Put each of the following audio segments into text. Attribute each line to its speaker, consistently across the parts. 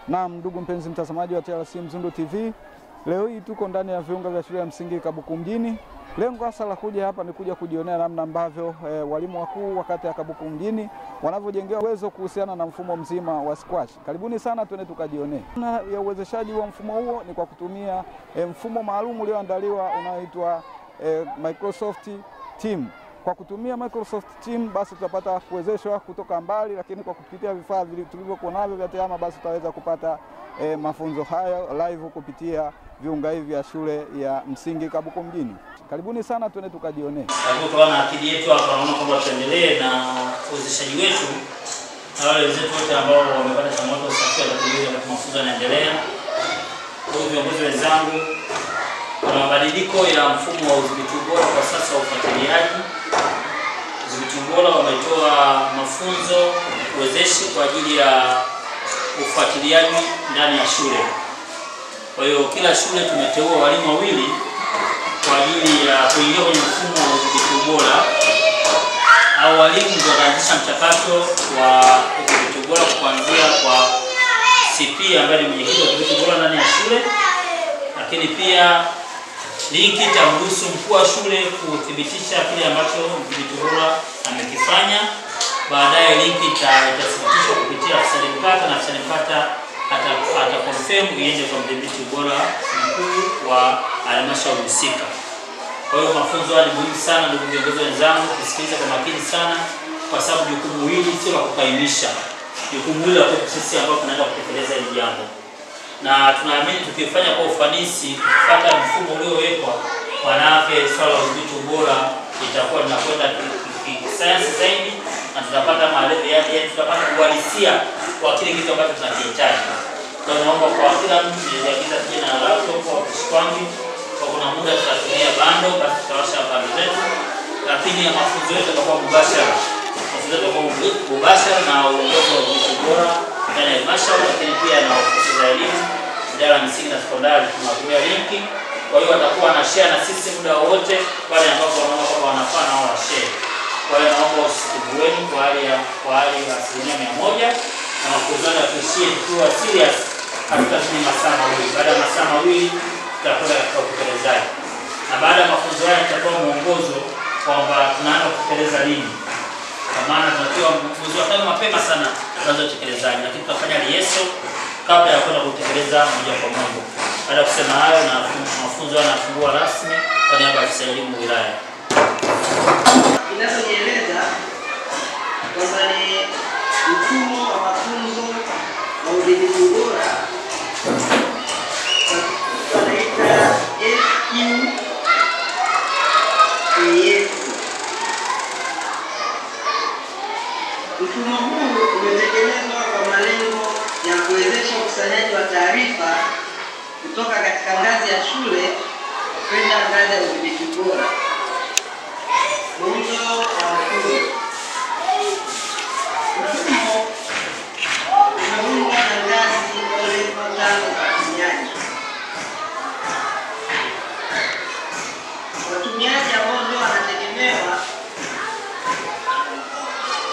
Speaker 1: Naam, ndugu mpenzi mtazamaji wa TRC Mzundu TV, leo hii tuko ndani ya viunga vya shule ya msingi Kabuku mjini. Lengo hasa la kuja hapa ni kuja kujionea namna ambavyo walimu wakuu wa kata ya Kabuku mjini wanavyojengewa uwezo kuhusiana na mfumo mzima wa squash. Karibuni sana, twende tukajionee. Na ya uwezeshaji wa mfumo huo ni kwa kutumia mfumo maalum ulioandaliwa unaoitwa Microsoft Team. Kwa kutumia Microsoft Team basi tutapata kuwezeshwa kutoka mbali, lakini kwa kupitia vifaa tulivyokuwa navyo vya TEHAMA basi tutaweza kupata mafunzo hayo live kupitia viunga hivi vya shule ya msingi Kabuku mjini. Karibuni sana, twende tukajionee.
Speaker 2: Kwa na akili yetu hapa naona kwamba tuendelee na uwezeshaji wetu na wale wenzetu wote ambao wamepata changamoto za usafiri na mafunzo yanaendelea. Kwa hiyo viongozi wenzangu, kuna mabadiliko ya mfumo wa udhibiti ubora kwa sasa wa ufuatiliaji. Udhibiti ubora wametoa mafunzo uwezeshi kwa ajili ya ufuatiliaji ndani ya shule. Kwa hiyo kila shule tumeteua walimu wawili kwa ajili ya kuingia kwenye mfumo wa udhibiti ubora. Hao walimu ndio wataanzisha mchakato wa udhibiti ubora kuanzia kwa CP ambaye ni mwenyekiti wa udhibiti ubora ndani ya shule, lakini pia linki itamruhusu mkuu wa shule kuthibitisha kile ambacho mdhibiti ubora amekifanya. Baadaye linki itathibitishwa kupitia afisa mkata, na afisa mkata ataconfirm iende kwa mdhibiti ubora mkuu wa halmashauri husika. Kwa hiyo mafunzo haya ni muhimu sana, ndugu viongozi wenzangu, kusikiliza kwa makini sana, kwa sababu jukumu hili sio la kukaimisha. Jukumu hili la kwetu sisi ambao tunaenda kutekeleza hili jambo. Na tunaamini tukifanya kwa ufanisi, kufuata mfumo uliowekwa, manake swala la udhibiti ubora itakuwa linakwenda kisayansi zaidi, na tutapata tutapata uhalisia kwa kile kitu ambacho tunakihitaji. Kwa hiyo naomba kwa kila mtu niliagiza tuje na laptop au kishikwangi, kwa kuna muda tutatumia bando, basi tutawasha bando zetu, lakini ya mafunzo yetu yatakuwa mubashara. Mafunzo yetu yatakuwa mubashara na uongozi wa udhibiti ubora ndani ya halmashauri, lakini pia na ofisi za elimu idara ya msingi na sekondari tunatumia linki. Kwa hiyo watakuwa na share na sisi muda wote pale ambapo wanaona kwamba wanafaa na wao share. Kwa hiyo naomba usikivu wenu kwa hali ya 100% na mafunzo tuishie tukiwa serious, hatutatumia masaa mawili. Baada ya masaa mawili tutakwenda katika utekelezaji. Na baada ya mafunzo haya tutatoa mwongozo kwamba tunaanza kutekeleza lini. Kwa maana tunatoa mwongozo wa tano mapema sana tuanze utekelezaji, lakini tutafanya lieso kabla ya kwenda kutekeleza moja kwa moja. Baada ya kusema hayo, na mafunzo yanafungua rasmi kwa niaba ya afisa elimu wilaya.
Speaker 3: Inazojieleza kwamba ni mfumo wa mafunzo wa udhibiti ubora wanaita SQAS. Mfumo huu umetengenezwa kwa malengo ya kuwezesha ukusanyaji wa taarifa kutoka katika ngazi ya shule kwenda ngazi ya udhibiti ubora. Muundo wa mfumo. Mfumo umeundwa na ngazi level 5 za watumiaji. Watumiaji ambao ndio wanategemewa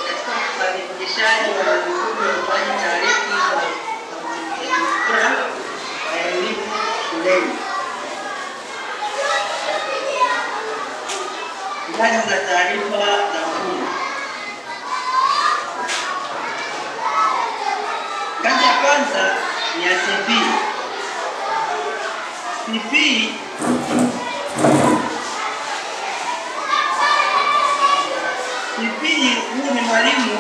Speaker 3: katika ufanikishaji wa majukumu ya utoaji taarifa za udhibiti ubora wa elimu shuleni. Ngazi za taarifa za mfumo. Ngazi ya kwanza ni ya CP. CP huu ni mwalimu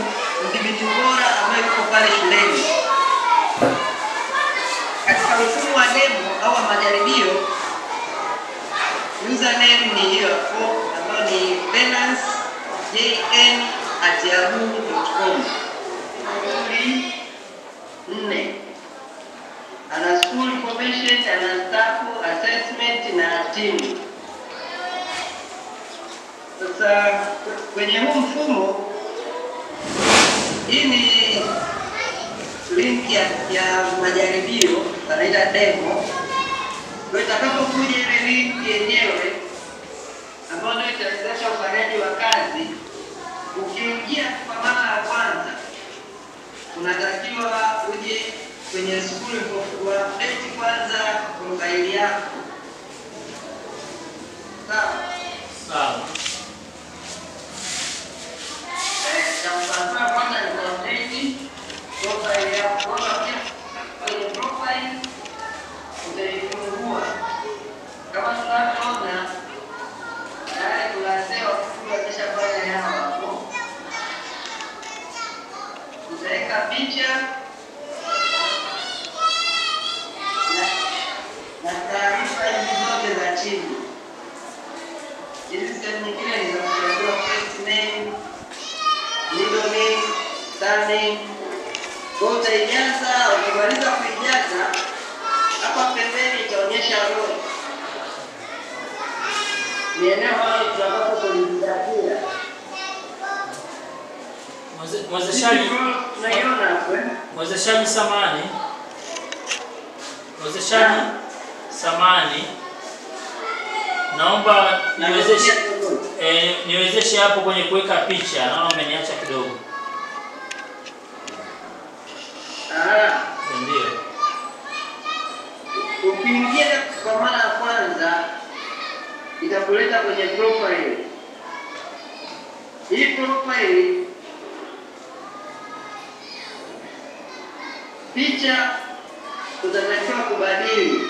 Speaker 3: mdhibiti ubora ambaye yuko pale shuleni. Katika mfumo wa demo au wa majaribio, username ni hiyo hapo ambayo ni venancejn@yahoo.com. 4. Ana school information, ana staff assessment na team. Sasa kwenye huu mfumo, hii ni link ya majaribio, wanaita demo. Kwa itakapokuja ile link yenyewe ambayo ndio itawezesha ufanyaji wa kazi, ukiingia kwa mara ya kwanza unatakiwa uje kwenye school update kwanza profile yako. Sawa?
Speaker 2: Sawa.
Speaker 3: Cha kwanza ni update profile yako. Kwenye profile utaifungua. Kama tunavyoona tayari kuna wazee wakubwa wameshafanya yao hapo. Utaweka picha na taarifa hizi zote za chini. Hizi sehemu nyingine ni za kuchagua first name, middle name, surname. Kwa utaijaza, ukimaliza kuijaza hapa pembeni itaonyesha row. Ni eneo ambalo tunapaswa kulizingatia.
Speaker 2: Mwezeshaji
Speaker 3: tunaiona hapo.
Speaker 2: Mwezeshaji samani. Mwezeshaji samani. Naomba niwezeshe niwezeshe hapo kwenye kuweka picha. Naona umeniacha kidogo. Ndio.
Speaker 3: Ukiingia kwa mara ya kwanza itakuleta kwenye profile. Hii profile picha utatakiwa kubadili,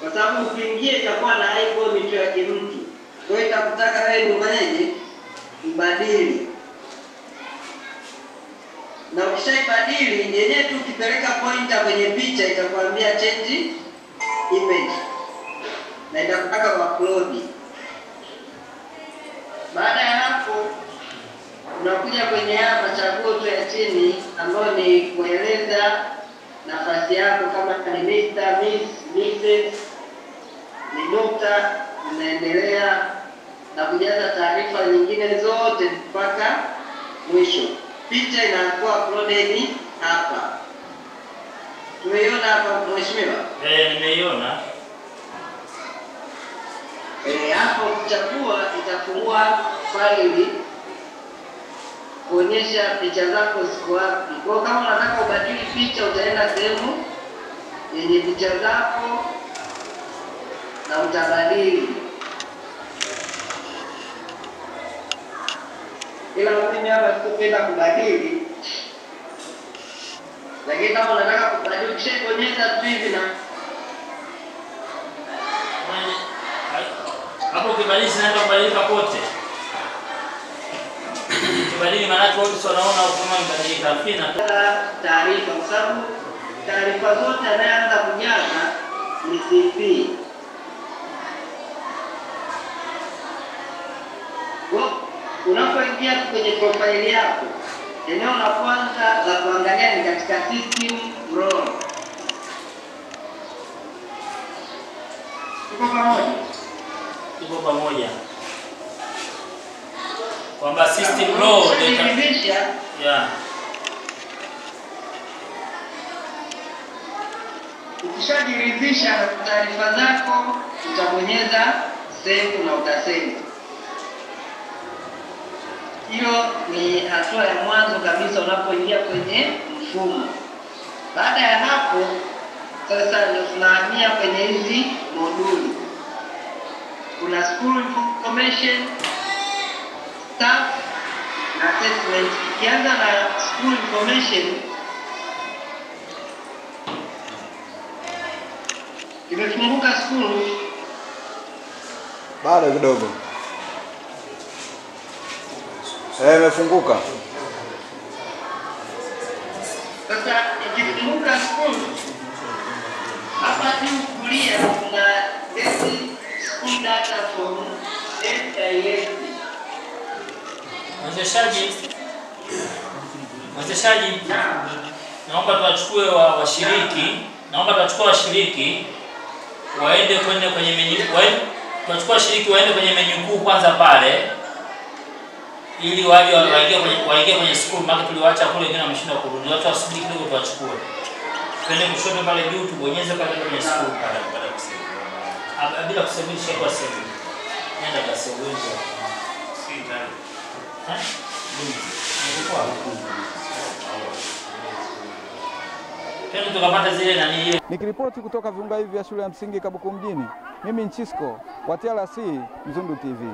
Speaker 3: kwa sababu ukiingia itakuwa na icon tu ya kimtu. Kwa hiyo itakutaka wewe ufanyeje? Ubadili. Na ukishaibadili yenyewe tu ukipeleka pointer kwenye picha itakwambia change image na itakutaka upload. Baada ya hapo unakuja kwenye haya machaguo tu ya chini ambayo ni kueleza nafasi yako, kama ni Mr, Miss, Mrs, ni Doctor, unaendelea na kujaza taarifa nyingine zote mpaka mwisho. Picha inakuwa uploaded hapa. Tumeiona hapa mheshimiwa?
Speaker 2: Nimeiona.
Speaker 3: Hapo ukichagua itafungua faili kuonyesha picha zako ziko wapi. Kwa kama unataka ubadili picha utaenda sehemu yenye picha zako na utabadili. Ila mimi hapa sikupenda kubadili. Lakini kama unataka kubadili ukishabonyeza tu hivi na
Speaker 2: hapo ukibadili zinaenda kubadilika kote. Ukibadili maana yake wote wanaona kama imebadilika fina
Speaker 3: taarifa, kwa sababu taarifa zote anayeanza kujaza ni CP. Unapoingia kwenye profile yako, eneo la kwanza la kuangalia ni katika system role. Tuko pamoja?
Speaker 2: Tuko pamoja. Kwamba system role ndio yeah.
Speaker 3: Ukishajiridhisha na taarifa zako, utabonyeza save na utasave. Hiyo ni hatua ya mwanzo kabisa unapoingia kwenye mfumo. Baada ya hapo sasa ndio tunahamia kwenye hizi moduli. Kuna school information, staff na assessment. Tukianza na school information, imefunguka school
Speaker 1: bado kidogo. Imefunguka.
Speaker 3: Sasa ikifunguka school, hapa juu kulia kuna basic school data from SIS.
Speaker 2: Mwezeshaji, naomba tuwachukue washiriki, naomba tuwachukue washiriki waende kwenye menu, tuwachukue washiriki waende kwenye menu kuu kwanza pale, ili waje waingie kwenye school, maana tuliwaacha kule wengine wameshindwa kurudi. Watu wasubiri kidogo tuwachukue. Twende kushoto pale juu tubonyeze pale kwenye school pale baada kusema. Bila kusema kwa sema. Nenda basi uweze.
Speaker 4: Si ndani.
Speaker 2: Eh? Twende tukapata zile nani hiyo.
Speaker 1: Nikiripoti kutoka viunga hivi vya shule ya msingi Kabuku mjini, mimi Nchisco wa TRC Mzundu TV.